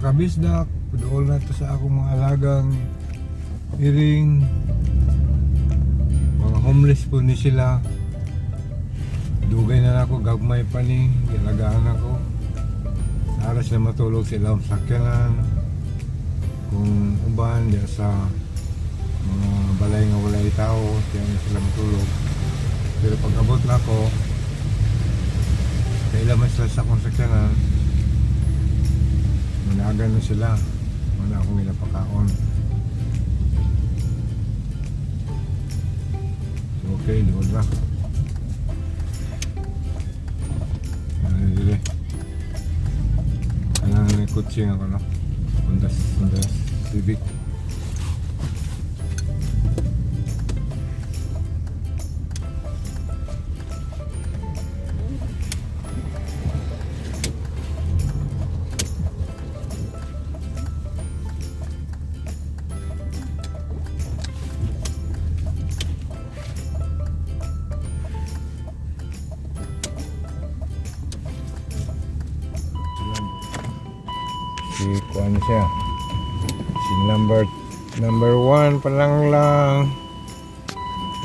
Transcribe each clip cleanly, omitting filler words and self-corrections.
Kabisdak, paduol na to sa akong mga alagang iring. Mga homeless po ni sila. Dugay na ako, gagmay pa ni, gilagaan ako. Ara sila matulog sa ilang sakyanan. Kung uban, diya sa mga balay nga walay tao, diya na sila matulog. Pero pag abot na ako, kaila man sila sa akong sakyanan, managan na sila. Wala akong ilapakaon. So, okay, doon na. Ano dili? Ano na kutsi nga ko, no? Honda, Honda Civic. Si kuan siya. Si number number 1 pa lang lang.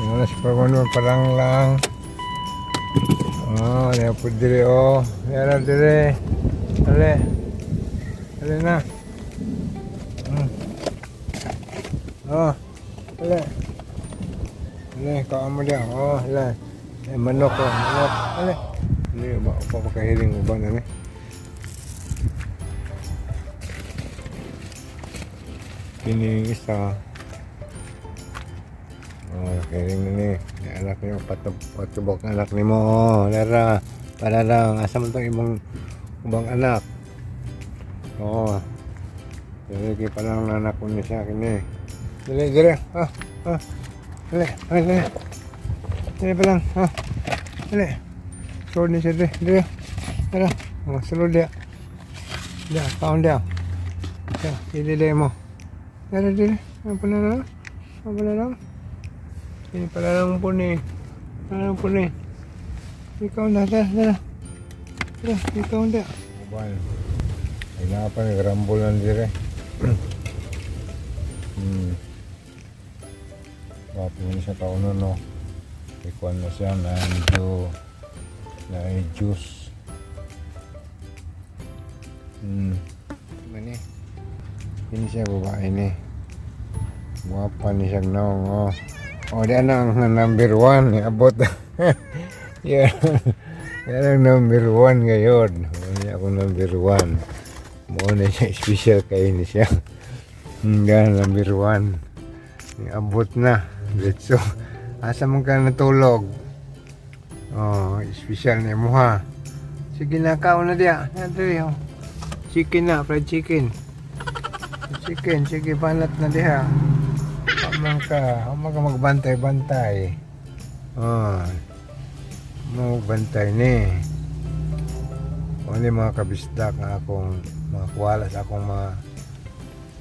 Ano si pa one pa lang lang. Oh, niya po dire oh. Niya na dire. Ale. Ale na. Oh. Ale. Ale, kaan mo diyan. Oh, ale. Eh, manok oh, manok. Ale. Hindi ba pa pakahiling uban ani. Kini isa. Oh, kining ni anak niyo patubok ang anak nimo. Oh, lara. Para lang asa man tong imong ubang anak. Oh. Dili kay pa lang anak ko ni siya kini. Dili dili. Ah, ah. Dili, ay, dili. Dili pa lang. Ah. Dili. Sulod ni siya dili. Dili. Tara. Oh, sulod dia. Dia, kaon dia. Ya, ililay mo. Dili, dili. Ano pa na lang? Ano pa na lang? Ini pala lang po ni. Pala lang po ni. Ikaw na, tara, tara. Tara, ikaw na. Uban. Ay na pa nagrambol lang dire. Wapo na siya taon na, no. Ikuan na siya na medyo na juice. Mani. Ini siya babae ni. Guwapa ni siya noong, oh. Oh, di na ang number 1. Abot. Yan. Yan ang number 1 ngayon. Muna ako number 1. Muna siya, special kayo ni siya. Yan, number 1. Abot na. Let's go. Asa man ka natulog? Oh, special ni mo ha. Sige na, kaon na diya. Nandito oh. Chicken na, fried chicken. Chicken, sige, banat na diha. Huwag ka, huwag ka magbantay-bantay. Oh, magbantay ni. Ano yung mga kabisdak nga akong mga kuwala sa akong mga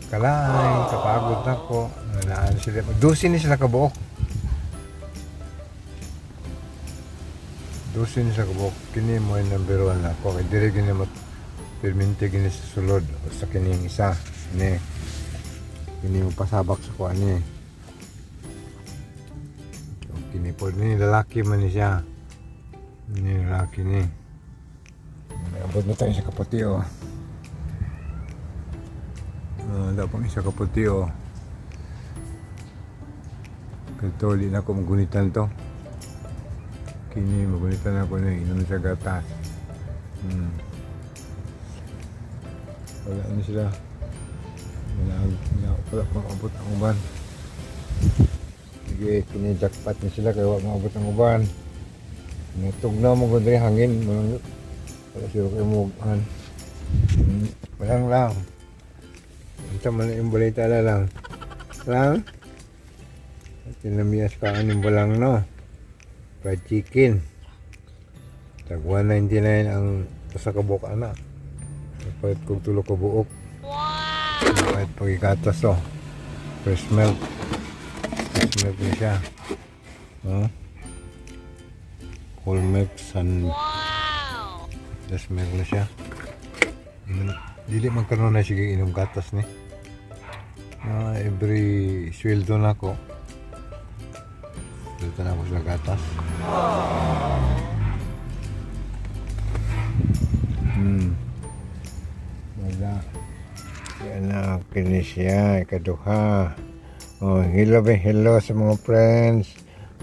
kalay, kapagod na ko. Nalaan sila. 12 ni sila kabuok. 12 ni sila kabuok. Kini mo yung number 1 na ako. Kaya dire gini mo perminti gini sa sulod. Basta kini yung isa. Ni. Kini mo pasabak sa kuan ni. So, kini po ni lalaki man ni siya. Ni lalaki ni. Abot na tayo sa kaputi oh. Ah, dapat isa kaputi oh. Kaya di na ako magunitan to. Kini magunitan ako na inom siya gatas. Wala na sila. Wala, wala, wala pang abot ang uban. Sige, kini jackpot ni sila kaya wala maabot ang uban. Natugnaw mo gud diri hangin. Wala sila kayo muguan. Walang lang. Ito man yung balita na lang. Lang? Tinamiyas ka anong balang no? Fried chicken. Tag 199 ang sa kabuok ana. Palit kog tulo ka buok. Wow! Palit pagikatas to. Fresh milk. Fresh milk na siya. No? Whole milk san. Wow! Fresh milk na siya. Dili man karon na sige inom gatas ni. Ah, every sweldo nako. Dito na ako sa gatas. Wala. Yan na, kini siya, ikaduha. Oh, hello be, hello sa mga friends.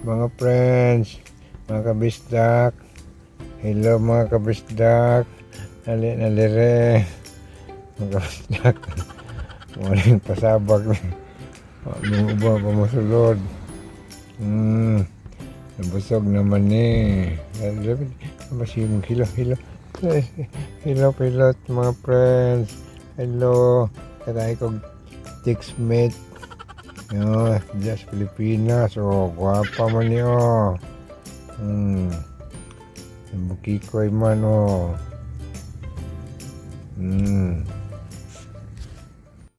Mga friends, mga kabisdak. Hello, mga kabisdak. Dali na dire. Mga kabisdak. Walang pasabag. Mga uba pa mosulod. Nabusog naman ni. Basi mong hilo, hilo. Hello, pilot, mga friends. Hello. Katay ko mate. Yo, just Pilipinas. Oh, gwapa man niyo. Bukikoy man, oh.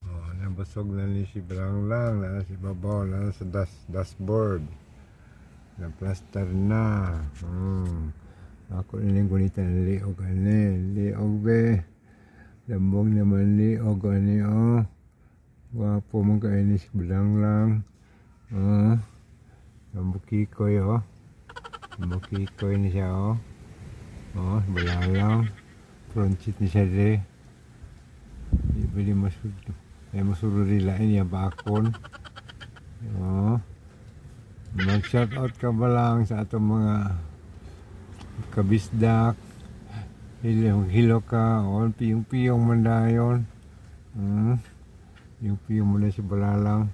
Oh, nabusog na ni si Branglang, na si Babaw, na sa dashboard. Na plaster na. Ako niling gunitan ng liog ani. Liog be. Lambong naman liog ani, oh. Gwapo man kayo ni si Branglang. Oh. Bukikoy, oh. Bukikoy ni siya, oh. Oh, balalang. Front seat ni siya dire. Di pwede masulod. Ay, masulod nila niya bakon. Oh. Mag-shout out ka ba lang sa atong mga kabisdak? Hilo, hilo ka. O, piyong-piyong man dayon. Yung piyong mo na si Balalang.